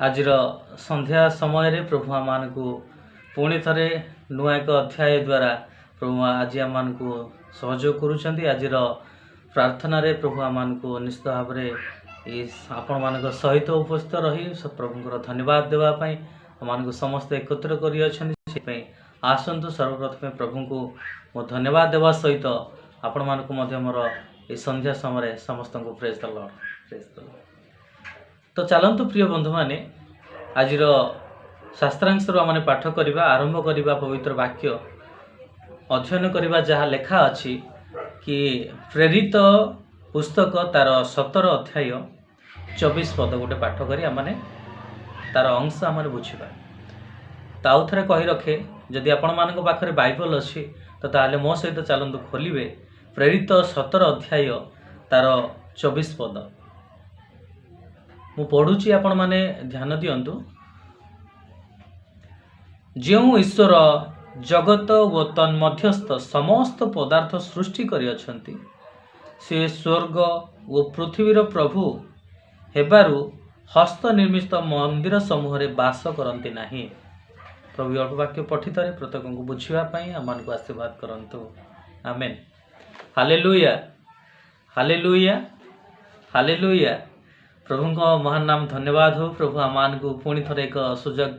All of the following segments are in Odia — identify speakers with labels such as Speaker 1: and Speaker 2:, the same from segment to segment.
Speaker 1: ଆଜିର ସନ୍ଧ୍ୟା ସମୟରେ ପ୍ରଭୁ ଆମମାନଙ୍କୁ ପୁଣି ଥରେ ନୂଆ ଏକ ଅଧ୍ୟାୟ ଦ୍ୱାରା ପ୍ରଭୁ ଆଜି ଆମମାନଙ୍କୁ ସହଯୋଗ କରୁଛନ୍ତି। ଆଜିର ପ୍ରାର୍ଥନାରେ ପ୍ରଭୁ ଆମମାନଙ୍କୁ ନିଶ୍ଚିତ ଭାବରେ ଏଇ ଆପଣମାନଙ୍କ ସହିତ ଉପସ୍ଥିତ ରହି ପ୍ରଭୁଙ୍କର ଧନ୍ୟବାଦ ଦେବା ପାଇଁ ଆମମାନଙ୍କୁ ସମସ୍ତେ ଏକତ୍ର କରିଅଛନ୍ତି। ସେଥିପାଇଁ ଆସନ୍ତୁ, ସର୍ବପ୍ରଥମେ ପ୍ରଭୁଙ୍କୁ ମୁଁ ଧନ୍ୟବାଦ ଦେବା ସହିତ ଆପଣମାନଙ୍କୁ ମଧ୍ୟ ମୋର ଏଇ ସନ୍ଧ୍ୟା ସମୟରେ ସମସ୍ତଙ୍କୁ ପ୍ରେଜ୍ ଦ ଲର୍ଡ଼, ପ୍ରେଜ୍ ଦ ଲର୍ଡ଼। ତ ଚାଲନ୍ତୁ ପ୍ରିୟ ବନ୍ଧୁମାନେ, ଆଜିର ଶାସ୍ତ୍ରାଂଶରୁ ଆମେ ପାଠ କରିବା ଆରମ୍ଭ କରିବା, ପବିତ୍ର ବାକ୍ୟ ଅଧ୍ୟୟନ କରିବା, ଯାହା ଲେଖା ଅଛି କି ପ୍ରେରିତ ପୁସ୍ତକ ତାର 17 ଅଧ୍ୟାୟ 24 ପଦ ଗୋଟେ ପାଠ କରି ଆମମାନେ ତାର ଅଂଶ ଆମେ ବୁଝିବା। ତ ଆଉ ଥରେ କହି ରଖେ, ଯଦି ଆପଣମାନଙ୍କ ପାଖରେ ବାଇବଲ ଅଛି ତ ତାହେଲେ ମୋ ସହିତ ଚାଲନ୍ତୁ ଖୋଲିବେ ପ୍ରେରିତ 17 ଅଧ୍ୟାୟ ତାର 24 ପଦ। ମୁଁ ପଢ଼ୁଛି, ଆପଣମାନେ ଧ୍ୟାନ ଦିଅନ୍ତୁ। ଯେଉଁ ଈଶ୍ୱର ଜଗତ ଓ ତନ୍ମଧ୍ୟସ୍ଥ ସମସ୍ତ ପଦାର୍ଥ ସୃଷ୍ଟି କରିଅଛନ୍ତି, ସେ ସ୍ୱର୍ଗ ଓ ପୃଥିବୀର ପ୍ରଭୁ ହେବାରୁ ହସ୍ତ ନିର୍ମିତ ମନ୍ଦିର ସମୂହରେ ବାସ କରନ୍ତି ନାହିଁ। ପ୍ରଭୁ ଅଳ୍ପ ବାକ୍ୟ ପଠିତରେ ପ୍ରତ୍ୟେକଙ୍କୁ ବୁଝିବା ପାଇଁ ଆମମାନଙ୍କୁ ଆଶୀର୍ବାଦ କରନ୍ତୁ। ଆମେନ୍। Hallelujah, hallelujah, hallelujah. ପ୍ରଭୁଙ୍କ ମହାନ ନାମ ଧନ୍ୟବାଦ ହଉ। ପ୍ରଭୁ ଆମମାନଙ୍କୁ ପୁଣି ଥରେ ଏକ ସୁଯୋଗ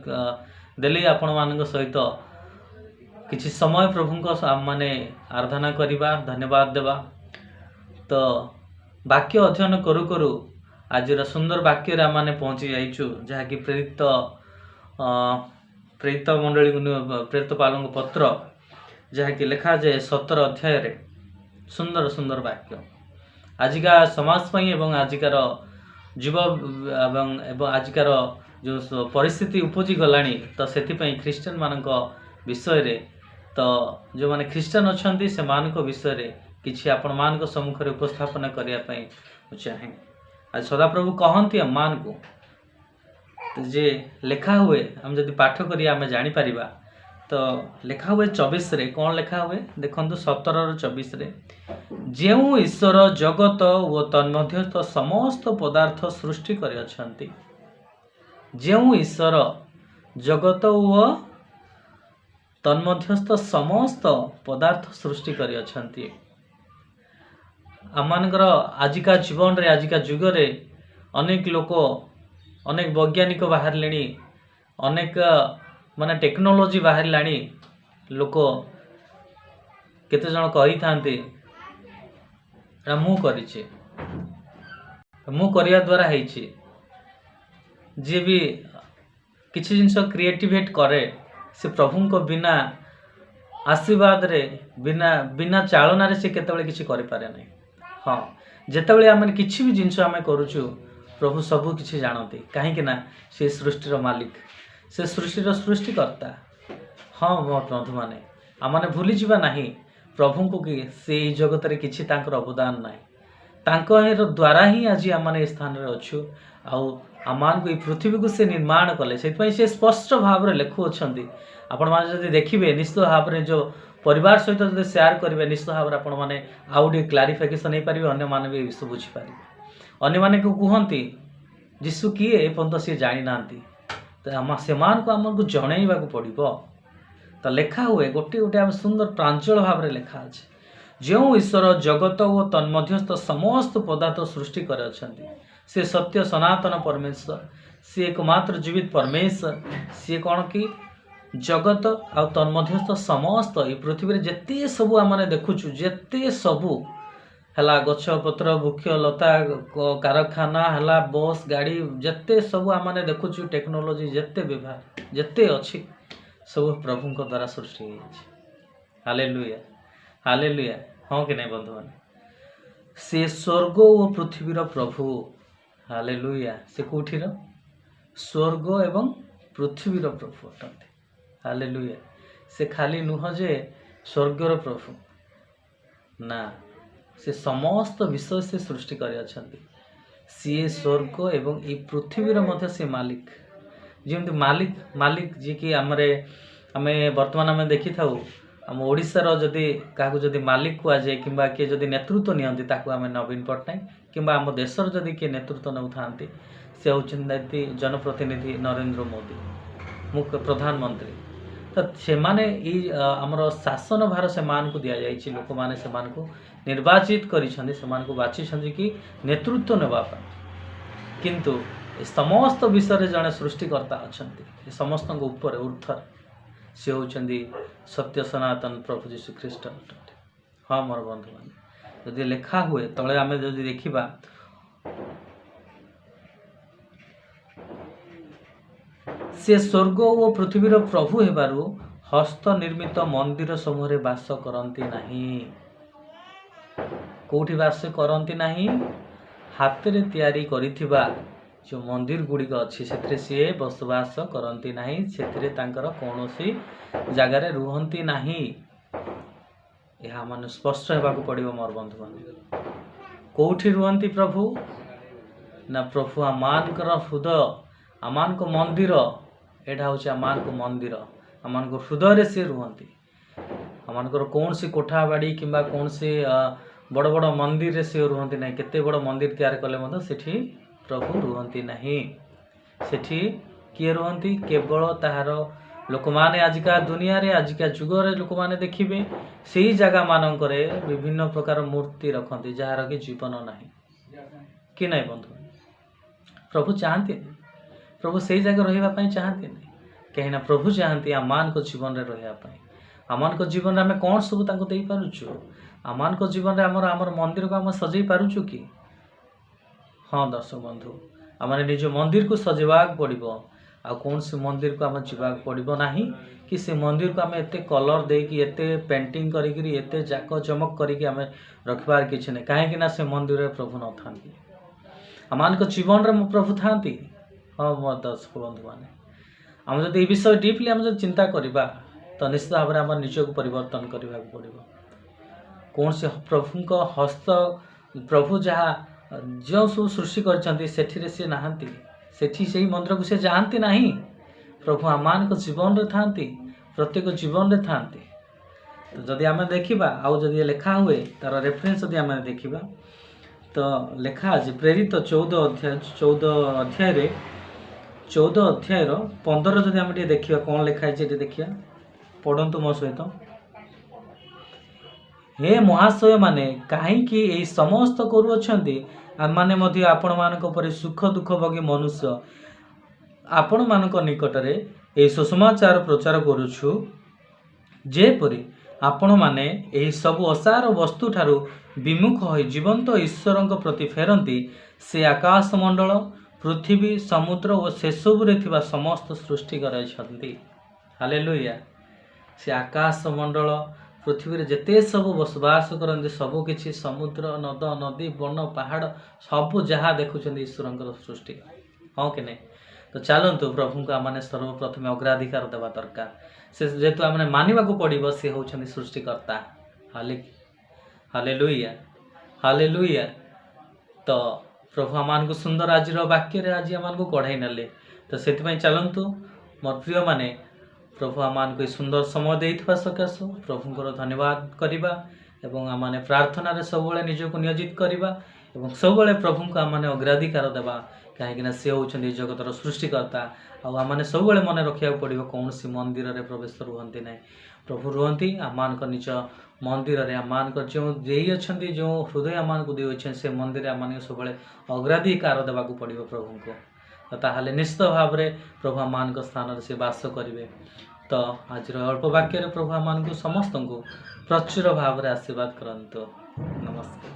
Speaker 1: ଦେଲେ ଆପଣମାନଙ୍କ ସହିତ କିଛି ସମୟ ପ୍ରଭୁଙ୍କ ମାନେ ଆରାଧନା କରିବା, ଧନ୍ୟବାଦ ଦେବା। ତ ବାକ୍ୟ ଅଧ୍ୟୟନ କରୁ କରୁ ଆଜିର ସୁନ୍ଦର ବାକ୍ୟରେ ଆମମାନେ ପହଞ୍ଚି ଯାଇଛୁ, ଯାହାକି ପ୍ରେରିତ ମଣ୍ଡଳୀକୁ ପ୍ରେରିତ ପାଉଲଙ୍କ ପତ୍ର, ଯାହାକି ଲେଖାଯାଏ 17 ଅଧ୍ୟାୟରେ। ସୁନ୍ଦର ସୁନ୍ଦର ବାକ୍ୟ ଆଜିକା ସମାଜ ପାଇଁ ଏବଂ ଆଜିକାର ଯୁବ ଏବଂ ଆଜିକାର ଯେଉଁ ପରିସ୍ଥିତି ଉପୁଜି ଗଲାଣି, ତ ସେଥିପାଇଁ ଖ୍ରୀଷ୍ଟିଆନ ମାନଙ୍କ ବିଷୟରେ, ତ ଯେଉଁମାନେ ଖ୍ରୀଷ୍ଟିଆନ ଅଛନ୍ତି ସେମାନଙ୍କ ବିଷୟରେ କିଛି ଆପଣମାନଙ୍କ ସମ୍ମୁଖରେ ଉପସ୍ଥାପନା କରିବା ପାଇଁ ମୁଁ ଚାହେଁ। ଆଜି ସଦାପ୍ରଭୁ କହନ୍ତି ଆମମାନଙ୍କୁ ଯେ ଲେଖା ହୁଏ, ଆମେ ଯଦି ପାଠ କରି ଆମେ ଜାଣିପାରିବା। ତ ଲେଖା ହୁଏ 24ରେ କ'ଣ ଲେଖା ହୁଏ ଦେଖନ୍ତୁ, 17ର 24ରେ, ଯେଉଁ ଈଶ୍ୱର ଜଗତ ଓ ତନ୍ମଧ୍ୟସ୍ଥ ସମସ୍ତ ପଦାର୍ଥ ସୃଷ୍ଟି କରିଅଛନ୍ତି, ଯେଉଁ ଈଶ୍ୱର ଜଗତ ଓ ତନ୍ମଧ୍ୟସ୍ଥ ସମସ୍ତ ପଦାର୍ଥ ସୃଷ୍ଟି କରିଅଛନ୍ତି। ଆମମାନଙ୍କର ଆଜିକା ଜୀବନରେ, ଆଜିକା ଯୁଗରେ ଅନେକ ଲୋକ, ଅନେକ ବୈଜ୍ଞାନିକ ବାହାରିଲେଣି, ଅନେକ ମାନେ ଟେକ୍ନୋଲୋଜି ବାହାରିଲାଣି। ଲୋକ କେତେ ଜଣ କହିଥାନ୍ତି, ଏଇଟା ମୁଁ କରିଛି, ମୁଁ କରିବା ଦ୍ୱାରା ହେଇଛି। ଯିଏ ବି କିଛି ଜିନିଷ କ୍ରିଏଟିଭେଟ୍ କରେ, ସେ ପ୍ରଭୁଙ୍କ ବିନା ଆଶୀର୍ବାଦରେ, ବିନା ଚାଳନାରେ ସେ କେତେବେଳେ କିଛି କରିପାରେ ନାହିଁ। ହଁ, ଯେତେବେଳେ ଆମେ କିଛି ବି ଜିନିଷ ଆମେ କରୁଛୁ, ପ୍ରଭୁ ସବୁ କିଛି ଜାଣନ୍ତି, କାହିଁକି ନା ସେ ସୃଷ୍ଟିର ମାଲିକ, ସେ ସୃଷ୍ଟିର ସୃଷ୍ଟିକର୍ତ୍ତା। ହଁ ମୋ ବନ୍ଧୁମାନେ, ଆମମାନେ ଭୁଲିଯିବା ନାହିଁ ପ୍ରଭୁଙ୍କୁ କି ସେ ଏଇ ଜଗତରେ କିଛି ତାଙ୍କର ଅବଦାନ ନାହିଁ। ତାଙ୍କ ଦ୍ୱାରା ହିଁ ଆଜି ଆମମାନେ ଏ ସ୍ଥାନରେ ଅଛୁ ଆଉ ଆମମାନଙ୍କୁ ଏଇ ପୃଥିବୀକୁ ସେ ନିର୍ମାଣ କଲେ। ସେଥିପାଇଁ ସେ ସ୍ପଷ୍ଟ ଭାବରେ ଲେଖୁଅଛନ୍ତି। ଆପଣମାନେ ଯଦି ଦେଖିବେ, ନିଶ୍ଚିତ ଭାବରେ ଯେଉଁ ପରିବାର ସହିତ ଯଦି ସେୟାର କରିବେ, ନିଶ୍ଚିତ ଭାବରେ ଆପଣମାନେ ଆଉ ଟିକେ କ୍ଲାରିଫିକେସନ୍ ହେଇପାରିବେ, ଅନ୍ୟମାନେ ବି ଏ ବିଷୟ ବୁଝିପାରିବେ। ଅନ୍ୟମାନେ କୁହନ୍ତି, ଯୀଶୁ କିଏ ଏପର୍ଯ୍ୟନ୍ତ ସିଏ ଜାଣିନାହାନ୍ତି। ତ ଆମ ସେମାନଙ୍କୁ ଆମକୁ ଜଣେଇବାକୁ ପଡ଼ିବ। ତ ଲେଖା ହୁଏ ଗୋଟିଏ ଗୋଟିଏ ଆମେ ସୁନ୍ଦର ପ୍ରାଞ୍ଚଳ ଭାବରେ ଲେଖା ଅଛି, ଯେଉଁ ଈଶ୍ୱର ଜଗତ ଓ ତନ୍ମଧ୍ୟସ୍ଥ ସମସ୍ତ ପଦାର୍ଥ ସୃଷ୍ଟି କରିଅଛନ୍ତି, ସେ ସତ୍ୟ ସନାତନ ପରମେଶ୍ୱର, ସିଏ ଏକମାତ୍ର ଜୀବିତ ପରମେଶ୍ୱର। ସିଏ କ'ଣ କି ଜଗତ ଆଉ ତନ୍ମଧ୍ୟସ୍ଥ ସମସ୍ତ, ଏଇ ପୃଥିବୀରେ ଯେତେ ସବୁ ଆମେ ଦେଖୁଛୁ, ଯେତେ ସବୁ ହେଲା ଗଛ ପତ୍ର, ବୃକ୍ଷ ଲତା, କାରଖାନା ହେଲା, ବସ୍ ଗାଡ଼ି, ଯେତେ ସବୁ ଆମେ ଦେଖୁଛୁ, ଟେକ୍ନୋଲୋଜି ଯେତେ ବ୍ୟବହାର ଯେତେ ଅଛି, ସବୁ ପ୍ରଭୁଙ୍କ ଦ୍ୱାରା ସୃଷ୍ଟି ହେଇଯାଇଛି। Hallelujah, hallelujah. ହଁ କି ନାହିଁ ବନ୍ଧୁମାନେ? ସେ ସ୍ୱର୍ଗ ଓ ପୃଥିବୀର ପ୍ରଭୁ। ହାଲେଲୁୟା। ସେ କୋଉଠିର? ସ୍ୱର୍ଗ ଏବଂ ପୃଥିବୀର ପ୍ରଭୁ ଅଟନ୍ତି। ହାଲେଲୁୟା। ସେ ଖାଲି ନୁହଁ ଯେ ସ୍ୱର୍ଗର ପ୍ରଭୁ, ନା, ସେ ସମସ୍ତ ବିଷୟ ସେ ସୃଷ୍ଟି କରିଅଛନ୍ତି। ସିଏ ସ୍ୱର୍ଗ ଏବଂ ଏଇ ପୃଥିବୀର ମଧ୍ୟ ସେ ମାଲିକ। ଯେମିତି ମାଲିକ, ମାଲିକ ଯିଏକି ଆମେ ବର୍ତ୍ତମାନ ଆମେ ଦେଖିଥାଉ ଆମ ଓଡ଼ିଶାର ଯଦି କାହାକୁ ଯଦି ମାଲିକ କୁହାଯାଏ କିମ୍ବା କିଏ ଯଦି ନେତୃତ୍ୱ ନିଅନ୍ତି, ତାକୁ ଆମେ ନବୀନ ପଟ୍ଟନାୟକ, କିମ୍ବା ଆମ ଦେଶର ଯଦି କିଏ ନେତୃତ୍ୱ ନେଉଥାନ୍ତି, ସେ ହେଉଛନ୍ତି ଜନପ୍ରତିନିଧି ନରେନ୍ଦ୍ର ମୋଦି, ମୁଖ୍ୟ ପ୍ରଧାନମନ୍ତ୍ରୀ। ତ ସେମାନେ ଏଇ ଆମର ଶାସନ ଭାର ସେମାନଙ୍କୁ ଦିଆଯାଇଛି। ଲୋକମାନେ ସେମାନଙ୍କୁ ନିର୍ବାଚିତ କରିଛନ୍ତି, ସେମାନଙ୍କୁ ବାଛିଛନ୍ତି କି ନେତୃତ୍ୱ ନେବା ପାଇଁ। କିନ୍ତୁ ଏ ସମସ୍ତ ବିଷୟରେ ଜଣେ ସୃଷ୍ଟିକର୍ତ୍ତା ଅଛନ୍ତି, ଏ ସମସ୍ତଙ୍କ ଉପରେ ଉର୍ଦ୍ଧ୍ୱରେ, ସେ ହେଉଛନ୍ତି ସତ୍ୟ ସନାତନ ପ୍ରଭୁ ଯୀଶୁ ଖ୍ରୀଷ୍ଟ ଅଟନ୍ତି। ହଁ ମୋର ବନ୍ଧୁମାନେ, ଯଦି ଲେଖା ହୁଏ ତଳେ ଆମେ ଯଦି ଦେଖିବା, ସେ ସ୍ୱର୍ଗ ଓ ପୃଥିବୀର ପ୍ରଭୁ ହେବାରୁ ହସ୍ତ ନିର୍ମିତ ମନ୍ଦିର ସମୂହରେ ବାସ କରନ୍ତି ନାହିଁ। କେଉଁଠି ବାସ କରନ୍ତି ନାହିଁ? ହାତରେ ତିଆରି କରିଥିବା ଯେଉଁ ମନ୍ଦିର ଗୁଡ଼ିକ ଅଛି, ସେଥିରେ ସିଏ ବସବାସ କରନ୍ତି ନାହିଁ, ସେଥିରେ ତାଙ୍କର କୌଣସି ଜାଗାରେ ରୁହନ୍ତି ନାହିଁ। ଏହା ମାନେ ସ୍ପଷ୍ଟ ହେବାକୁ ପଡ଼ିବ ମୋର ବନ୍ଧୁମାନେ। କେଉଁଠି ରୁହନ୍ତି ପ୍ରଭୁ? ନା ପ୍ରଭୁ ଆମମାନଙ୍କର ହୃଦୟ, ଆମମାନଙ୍କ ମନ୍ଦିର, ଏଇଟା ହେଉଛି ଆମମାନଙ୍କ ମନ୍ଦିର, ଆମମାନଙ୍କ ହୃଦୟରେ ସିଏ ରୁହନ୍ତି। ଆମମାନଙ୍କର କୌଣସି କୋଠା ବାଡ଼ି କିମ୍ବା କୌଣସି ବଡ଼ ବଡ଼ ମନ୍ଦିରରେ ସିଏ ରୁହନ୍ତି ନାହିଁ। କେତେ ବଡ଼ ମନ୍ଦିର ତିଆରି କଲେ ମଧ୍ୟ ସେଠି ପ୍ରଭୁ ରୁହନ୍ତି ନାହିଁ। ସେଠି କିଏ ରୁହନ୍ତି? କେବଳ ତାହାର ଲୋକମାନେ। ଆଜିକା ଦୁନିଆରେ, ଆଜିକା ଯୁଗରେ ଲୋକମାନେ ଦେଖିବେ ସେଇ ଜାଗାମାନଙ୍କରେ ବିଭିନ୍ନ ପ୍ରକାର ମୂର୍ତ୍ତି ରଖନ୍ତି, ଯାହାର କି ଜୀବନ ନାହିଁ କି ନାହିଁ ବନ୍ଧୁ? ପ୍ରଭୁ ଚାହାନ୍ତିନି, ପ୍ରଭୁ ସେଇ ଜାଗାରେ ରହିବା ପାଇଁ ଚାହାନ୍ତିନି। କାହିଁକିନା ପ୍ରଭୁ ଚାହାନ୍ତି ଆମମାନଙ୍କ ଜୀବନରେ ରହିବା ପାଇଁ। ଆମମାନଙ୍କ ଜୀବନରେ ଆମେ କ'ଣ ସବୁ ତାଙ୍କୁ ଦେଇପାରୁଛୁ? ଆମମାନଙ୍କ ଜୀବନରେ ଆମର ମନ୍ଦିରକୁ ଆମେ ସଜେଇ ପାରୁଛୁ କି? ହଁ ଦର୍ଶକ ବନ୍ଧୁ, ଆମେ ନିଜ ମନ୍ଦିରକୁ ସଜେଇବାକୁ ପଡ଼ିବ। ଆଉ କୌଣସି ମନ୍ଦିରକୁ ଆମେ ଯିବାକୁ ପଡ଼ିବ ନାହିଁ କି ସେ ମନ୍ଦିରକୁ ଆମେ ଏତେ କଲର୍ ଦେଇକି, ଏତେ ପେଣ୍ଟିଂ କରିକିରି, ଏତେ ଜାକ ଜମକ କରିକି ଆମେ ରଖିବାର କିଛି ନାହିଁ। କାହିଁକି ନା ସେ ମନ୍ଦିରରେ ପ୍ରଭୁ ନଥାନ୍ତି, ଆମମାନଙ୍କ ଜୀବନରେ ମୋ ପ୍ରଭୁ ଥାନ୍ତି। ହଁ ମୋ ଦର୍ଶକ ବନ୍ଧୁମାନେ, ଆମେ ଯଦି ଏ ବିଷୟ ଡିପ୍ଲି ଆମେ ଯଦି ଚିନ୍ତା କରିବା, ତ ନିଶ୍ଚିତ ଭାବରେ ଆମର ନିଜକୁ ପରିବର୍ତ୍ତନ କରିବାକୁ ପଡ଼ିବ। କୌଣସି ପ୍ରଭୁଙ୍କ ହସ୍ତ, ପ୍ରଭୁ ଯାହା ଯେଉଁ ସବୁ ସୃଷ୍ଟି କରିଛନ୍ତି, ସେଠିରେ ସେ ନାହାନ୍ତି, ସେଠି ସେଇ ମନ୍ଦିରକୁ ସେ ଯାଆନ୍ତି ନାହିଁ। ପ୍ରଭୁ ଆମମାନଙ୍କ ଜୀବନରେ ଥାନ୍ତି, ପ୍ରତ୍ୟେକ ଜୀବନରେ ଥାନ୍ତି। ତ ଯଦି ଆମେ ଦେଖିବା, ଆଉ ଯଦି ଲେଖା ହୁଏ ତାର ରେଫରେନ୍ସ ଯଦି ଆମେ ଦେଖିବା, ତ ଲେଖା ଅଛି ପ୍ରେରିତ 14 ଅଧ୍ୟାୟ, 14 ଅଧ୍ୟାୟରେ, 14 ଅଧ୍ୟାୟର 15 ଯଦି ଆମେ ଟିକେ ଦେଖିବା କ'ଣ ଲେଖା ହେଇଛି ଏଠି ଦେଖିବା, ପଢ଼ନ୍ତୁ ମୋ ସହିତ। ହେ ମହାଶୟମାନେ, କାହିଁକି ଏହି ସମସ୍ତ କରୁଅଛନ୍ତି? ଆମମାନେ ମଧ୍ୟ ଆପଣମାନଙ୍କ ପରି ସୁଖ ଦୁଃଖ ଭୋଗୀ ମନୁଷ୍ୟ, ଆପଣମାନଙ୍କ ନିକଟରେ ଏହି ସୁସମାଚାର ପ୍ରଚାର କରୁଛୁ, ଯେପରି ଆପଣମାନେ ଏହି ସବୁ ଅସାର ବସ୍ତୁଠାରୁ ବିମୁଖ ହୋଇ ଜୀବନ୍ତ ଈଶ୍ୱରଙ୍କ ପ୍ରତି ଫେରନ୍ତି। ସେ ଆକାଶମଣ୍ଡଳ, ପୃଥିବୀ, ସମୁଦ୍ର ଓ ସେସବୁରେ ଥିବା ସମସ୍ତ ସୃଷ୍ଟି କରାଇଛନ୍ତି। ହାଲେଲୁୟା। ସେ ଆକାଶମଣ୍ଡଳ, ପୃଥିବୀରେ ଯେତେ ସବୁ ବସବାସ କରନ୍ତି, ସବୁ କିଛି, ସମୁଦ୍ର, ନଦ ନଦୀ, ବନ, ପାହାଡ଼, ସବୁ ଯାହା ଦେଖୁଛନ୍ତି ଈଶ୍ୱରଙ୍କର ସୃଷ୍ଟି, ହଁ କି ନାହିଁ? ତ ଚାଲନ୍ତୁ, ପ୍ରଭୁଙ୍କୁ ଆମମାନେ ସର୍ବପ୍ରଥମେ ଅଗ୍ରାଧିକାର ଦେବା ଦରକାର। ସେ ଯେହେତୁ ଆମେ ମାନିବାକୁ ପଡ଼ିବ, ସେ ହେଉଛନ୍ତି ସୃଷ୍ଟିକର୍ତ୍ତା। Hallelujah, hallelujah. ତ ପ୍ରଭୁ ଆମମାନଙ୍କୁ ସୁନ୍ଦର ଆଜିର ବାକ୍ୟରେ ଆଜି ଆମମାନଙ୍କୁ କଢ଼ାଇ ନେଲେ। ତ ସେଥିପାଇଁ ଚାଲନ୍ତୁ ମୋର ପ୍ରିୟମାନେ, ପ୍ରଭୁ ଆମମାନଙ୍କୁ ଏ ସୁନ୍ଦର ସମୟ ଦେଇଥିବା ସକାଶୁ ପ୍ରଭୁଙ୍କର ଧନ୍ୟବାଦ କରିବା ଏବଂ ଆମମାନେ ପ୍ରାର୍ଥନାରେ ସବୁବେଳେ ନିଜକୁ ନିୟୋଜିତ କରିବା ଏବଂ ସବୁବେଳେ ପ୍ରଭୁଙ୍କୁ ଆମମାନେ ଅଗ୍ରାଧିକାର ଦେବା, କାହିଁକିନା ସେ ହେଉଛନ୍ତି ଜଗତର ସୃଷ୍ଟିକର୍ତ୍ତା। ଆଉ ଆମମାନେ ସବୁବେଳେ ମନେ ରଖିବାକୁ ପଡ଼ିବ, କୌଣସି ମନ୍ଦିରରେ ପ୍ରବେଶ ରୁହନ୍ତି ନାହିଁ, ପ୍ରଭୁ ରୁହନ୍ତି ଆମମାନଙ୍କ ନିଜ ମନ୍ଦିରରେ। ଆମମାନଙ୍କ ଯେଉଁ ଦେଇଅଛନ୍ତି, ଯେଉଁ ହୃଦୟ ଆମମାନଙ୍କୁ ଦେଇଅଛନ୍ତି, ସେ ମନ୍ଦିରରେ ଆମମାନଙ୍କୁ ସବୁବେଳେ ଅଗ୍ରାଧିକାର ଦେବାକୁ ପଡ଼ିବ ପ୍ରଭୁଙ୍କୁ। ତ ତାହେଲେ ନିଶ୍ଚିତ ଭାବରେ ପ୍ରଭୁ ଆମମାନଙ୍କ ସ୍ଥାନରେ ସେ ବାସ କରିବେ। ତ ଆଜିର ଅଳ୍ପ ବାକ୍ୟରେ ପ୍ରଭୁ ଆମମାନଙ୍କୁ ସମସ୍ତଙ୍କୁ ପ୍ରଚୁର ଭାବରେ ଆଶୀର୍ବାଦ କରନ୍ତୁ। ନମସ୍କାର।